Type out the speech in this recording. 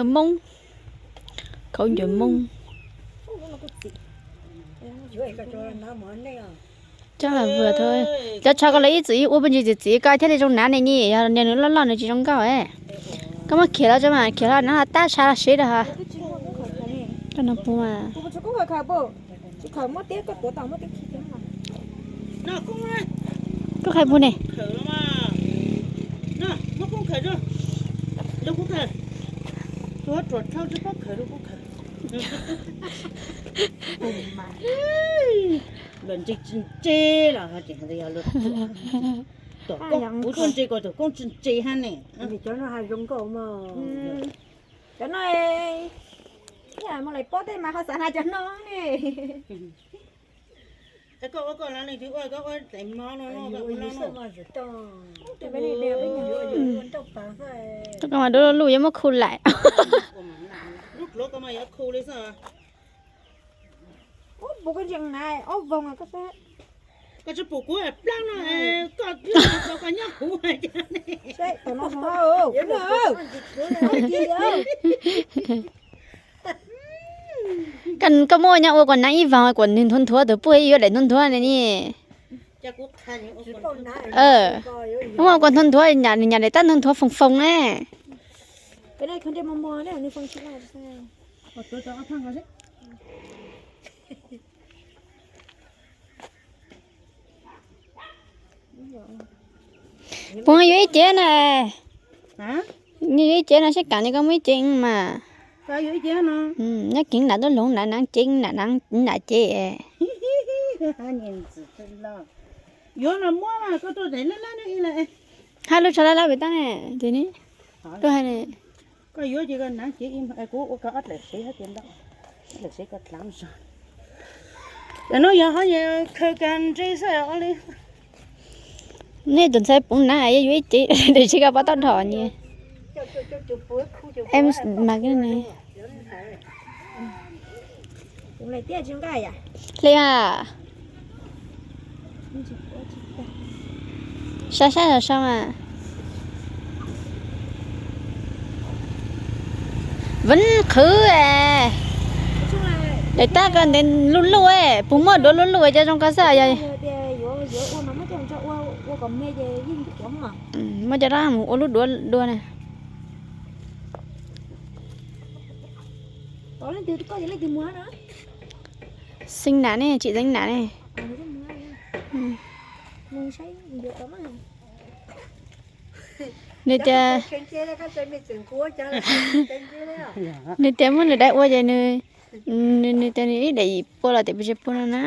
Moob, khaub ncaws Moob. Coj los vwm tho. Cov tsho ko lawv ib txwm ua pawg ntsis txiv txiv ko thiaj li zoo hnav ne, yog niag nws loj loj nws tsis zoo nkauj. Koj muab khiav los tso mas, khiav los no tab tsha los siv rau hov. Koj no puas mas. Koj qhia puas ne? Luag ntse tsis ntse los hais tias yog luag ruam, tom koob kuv tuaj ntse ko tom koob tsis ntse hab ne. Cov no hais zoo nkauj mas. Cov no, mus lawm pob tej mas ho xav hais cov no ne. Koj ua koj lawv leej twg ua koj ua tais mob no no. Koj mas dua luj yuav muab khu laim. Lub dluav ko mas yuav khu li xwb. Koj tsis pum kuv plaub no, koj twb tau koj nyob huv. Koj muab nyob ua kuas naav ib vaag kuas nwg nthuav nthuav tus puj yuav daim nthuav nthuav ne ni. Muab ua kuas nthuav nthuav, nyam daim tab nthuav nthuav foom foom ne. Puas yuav ib cev na? Yuav ib cev no seb kaam li koj muaj ib cev mas. Nyob kiv nam tuaj hloov nam naav cev nam naav nam cev. Yuav los muab mas koj tuaj tes lab lab ib lawm. Hab lub tsho lab lab pem tab ne, tes ni. Koj yuav ces koj naav cev ib, kuv ua koj ob dlaim sev hab tias ntau, dlaim sev koj dlav zog. Tam no yog hov khaws kag ntsej xwb li. Nej tus ntxhais puv naav yuav ib cev, tab sis koj pab tau dhom ni. Em mas hle mas. Sab sab sab mas. Vwv qhwv. Daim tab ko ntev luj luj, puas muaj duav luj luj cov zoo ko xwb yog. Muab cov dab mus ua lub duav dua na. Xeeb nam ne, tsim xeeb nam ne. Nws tias, nws tias muab nws dai ua ces nws, nws tias nws ib daim yim pua los tias pes tsawg pua no na.